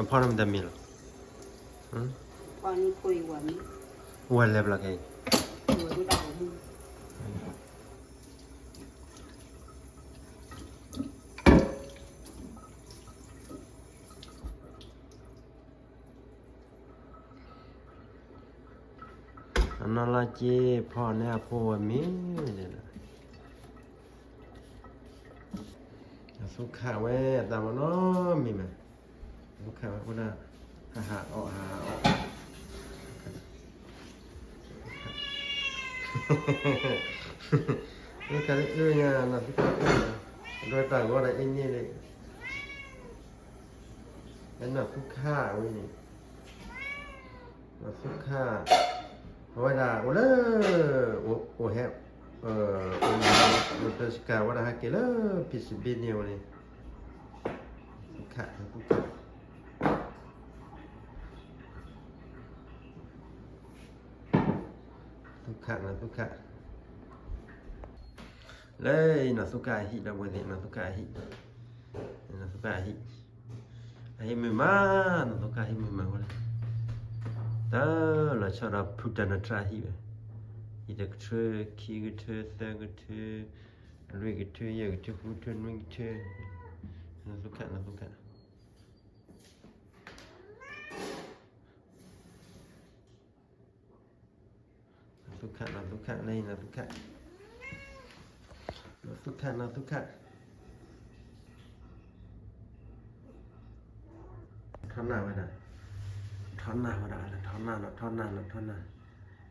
ဖီၣ်န့ၢ်မတၤမံၤလီၤ. ဝဲလဲၤဘျီကဲအံၤ. အနီၢ်လါက့ဖီၣ်န့ၢ်အဖိဝဲမ့ၢ်ဒဲးလီၤ. အသူၣ်ခၣ်ဝဲအသးမနီၤမံၤမး, အသူၣ်ခၣ်ဝဲအိၣ်ဒၣ် ဟးဟးအီၣ်ဟးဟးအီၣ်, အသူၣ်ခၣ်လၢအၢညါ နီၢ်သူၣ်ခၣ်အၢညါ, အဒိတၢ်ဂီၤဒီးအ့ၣ်န့ၣ်လံ, အနီၢ်သူၣ်ခၣ်ဝဲန့ၣ် နီၢ်သူၣ်ခၣ်, အဝဲဒၣ်အိၣ်လၢ အိၣ်ဟဲ အိၣ် အိၣ်တစကၤဝဲဒၣ်ဟဲက့ၤလၢ ဖံးစဘ့ၣ်န့ၣ်ဝဲန့ၣ်, သူၣ်ခၣ် သူၣ်ခၣ်, သူၣ်ခၣ် နီၢ်သူၣ်ခၣ်, လၢနီၢ်သူၣ်ခၣ်အဟံၣ်ဒီးဝဲသ့ၣ် နီၢ်သူၣ်ခၣ်အဟံၣ်, နီၢ်သူၣ်ခၣ်အဟံၣ်, အဟံၣ်မုာ်မး, နီၢ်သူၣ်ခၣ်အဟံၣ်မုာ်မးဝဲလၢ, တၢ်လီၤဆီဒီးဖုတၢ်နီၢ်ထၢအဟံၣ်ဝဲ, ယံၤတကထၢ ခံကထၢ သၢကထၢ လွံၢ်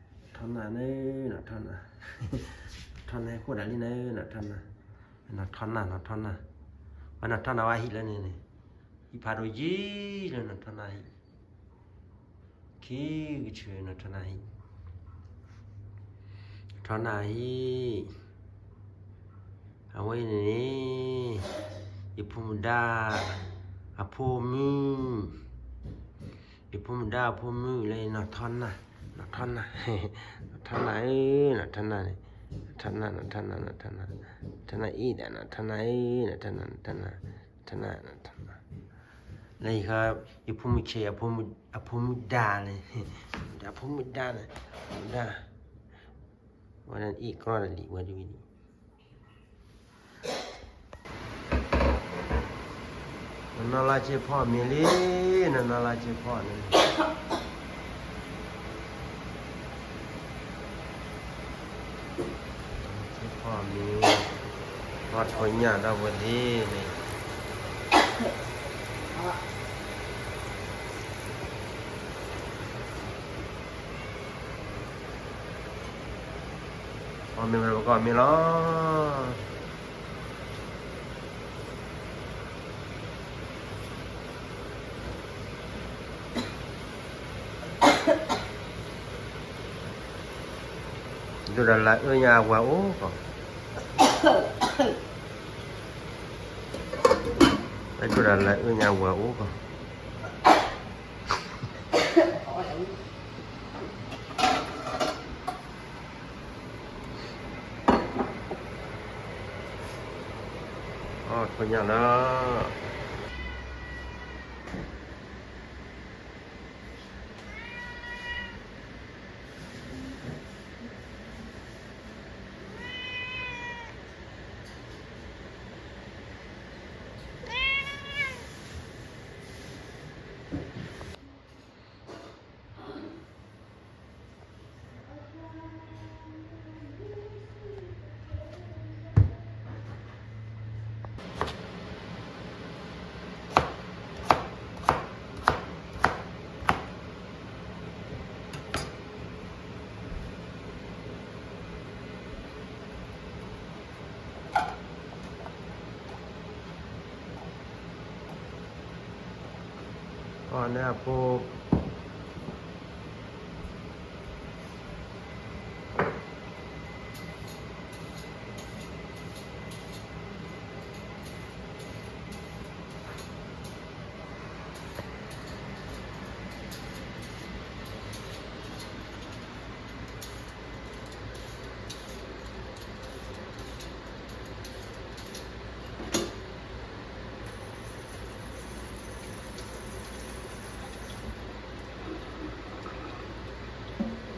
ကထၢ ယဲၢ်ကထၢ ဃုကထၢ နွံကထၢ, နီၢ်သူၣ်ခၣ် နီၢ်သူၣ်ခၣ် နီၢ်သူၣ်ခၣ် နီၢ်သူၣ်ခၣ် လၢနီၢ်သူၣ်ခၣ်, နီၢ်သူၣ်ခၣ် နီၢ်သူၣ်ခၣ်, ထီၣ်နၢ်ဝဲဒၣ်, ထီၣ်နၢ်ဝဲဒၣ် ထီၣ်နၢ် နီၢ်ထီၣ်နၢ် နီၢ်ထီၣ်နၢ်, ထီၣ်နၢ်န့ၣ် နီၢ်ထီၣ်နၢ်, ထီၣ်နၢ်ဃိဒၣ်လံန့ၣ် နီၢ်ထီၣ်နၢ်, နီၢ်ထီၣ်နၢ် နီၢ်ထီၣ်နၢ်, ဝဲနီၢ်ထီၣ်နၢ်ဝဲဟံၣ်လၢန့ၣ်န့ၣ်, ဟံၣ်ဖးဒိၣ်ယံၤလၢနီၢ်ထီၣ်နၢ်ဟံၣ်, ခံကဆၢနီၢ်ထီၣ်နၢ်ဟံၣ်, ထီၣ်နၢ်ဟံၣ်, အဝဲန့ၣ်န့ၣ်, ယဖိမုၣ်ဒါ, အဖိမုၣ် ယဖိမုၣ်ဒါအဖိမုၣ်လၢနီၢ်ထီၣ်နၢ်, နီၢ်ထီၣ်နၢ်, နီၢ်ထီၣ်နၢ်ဧၢ, နီၢ်ထီၣ်နၢ်န့ၣ်, နီၢ်ထီၣ်နၢ် နီၢ်ထီၣ်နၢ် နီၢ်ထီၣ်နၢ်အံၤဒီး နီၢ်ထီၣ်နၢ်ဧၢ, နီၢ်ထီၣ်နၢ် နီၢ်ထီၣ်နၢ်, နီၢ်ထီၣ်နၢ်, နီၢ်ထီၣ်နၢ်, လၢယဃီ, ယဖိမုၣ်ဆဲး အဖိမုၣ်ဒါန့ၣ်, အဖိမုၣ်ဒါန့ၣ်, ဖိမုၣ်ဒါ, ဝဲဒၣ်အံၤကြီဒီးလံာ်ဝဲဒ်ဝဲဒၣ် နနီၢ်လါစ့ဖီၣ်မံၤလံ, နနီၢ်လါစ့ဖီၣ်န့ၣ်, စ့ဖီၣ်မံၤ, ပှၤထိၣ်ညၣ်ဒီးဝဲသ့ၣ်န့ၣ် အီၣ်မ့ၤဝဲပကအီၣ်မ့ၤလီၤ. ဒိၣ်ဒီးလၢအၢညါအဝၤအိၣ်ကီး, ဒိၣ်ဒီးလၢအၢညါအဝၤအိၣ်ကီး. အီၣ်ခိၣ်ညၣ်လီၤ.အီၣ်န့ၢ်အဖိ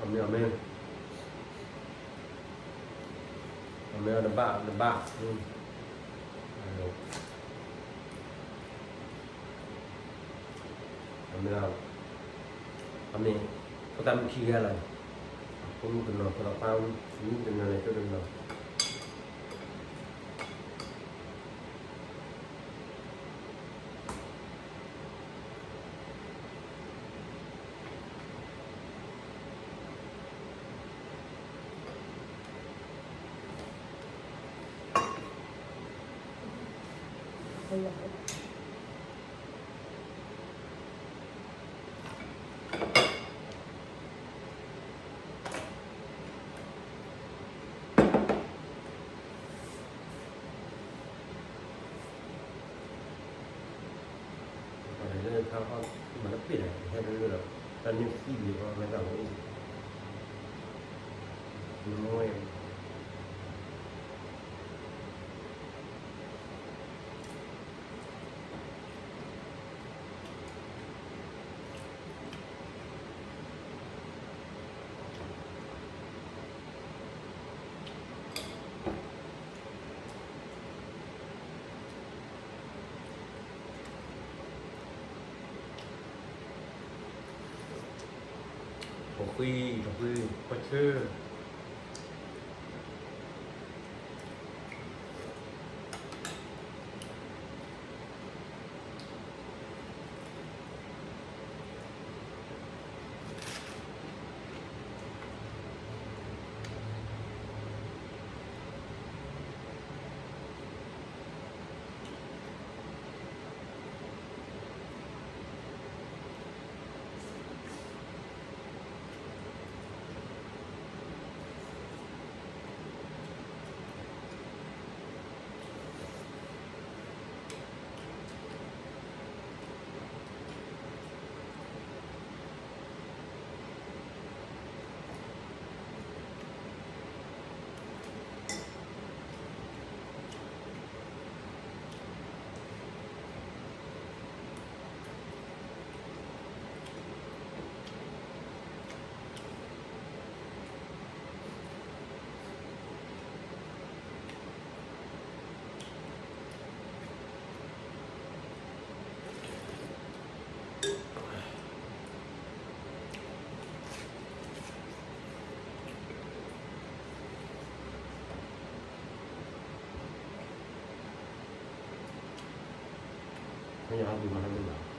အမ့ၢ်, အမ့ၢ်, အမ့ၢ်တဘၣ်တဘၣ်, အမ့ၢ်, အမ့ၢ်, ဖိသၣ်မုၣ်ခံဂၤလီၤ, အဖိမုၣ်တနီၤ ဖိသၣ်ခွါမုၣ်တနီၤ လၢကၠိတနီၤ. ထိၣ်ဃံ, ထိၣ်ဃံ, ကွၢ်ဆၢ.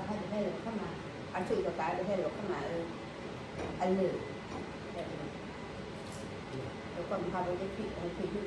ဟဲတဟဲလၢခီမး, အဆိကတၢ်ကးတဟဲလၢခီမး, အလၢာ်, လၢခီမးဟးဘၣ်တဖံးဟဲဖံးဟူ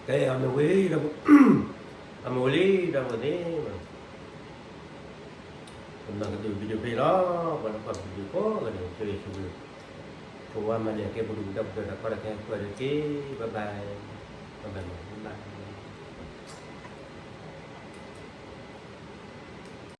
ကဲ အမ့ၢ်ဝဲ အမ့ၢ်ဝဲလံ ဒီပုၢ်ဝဲၢ်သ့ၣ်ဧၢ, ပမၤကတၢၢ် video ဖဲအံၤလီၤ. ပှၤလၢကွၢ် video ကိးဂၤဒဲး ဆိၣ်ဂ့ၤဆိၣ်ဝါ, ဆိၣ်ဝါမၤန့ၢ်က့ၤ ပဒုၣ်ပဒါ ပတၢ်ကီတၢ်ခဲ ကိးဂၤဒဲးတက့ၢ်. Bye bye, bye bye, bye bye.